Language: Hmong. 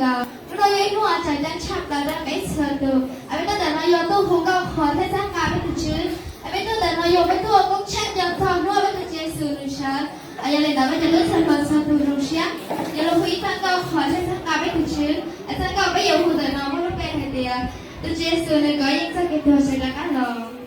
Hnub no yog ib hnub uas tseem ceeb tshaj plaws rau peb txhua tus. Peb tuaj ntawm no yog tuaj hu nkauj qhuas thiab txhawb nqa peb tus Tswv. Peb tuaj ntawm no yog peb tuaj ua koob tsheej nco txog hnub uas peb tus Tswv Yexus nws sawv. Yog li ntawd peb cov tub txhua tus txhua tus zoo siab yuav los hu ib txoj nkauj qhuas thiab txhawb nqa peb tus Tswv. Txoj nkauj peb yuav hu ntawm no muaj lub npe hais tias: Tus Tswv Yexus nws kov yeej txoj kev tuag sawv rov qab los.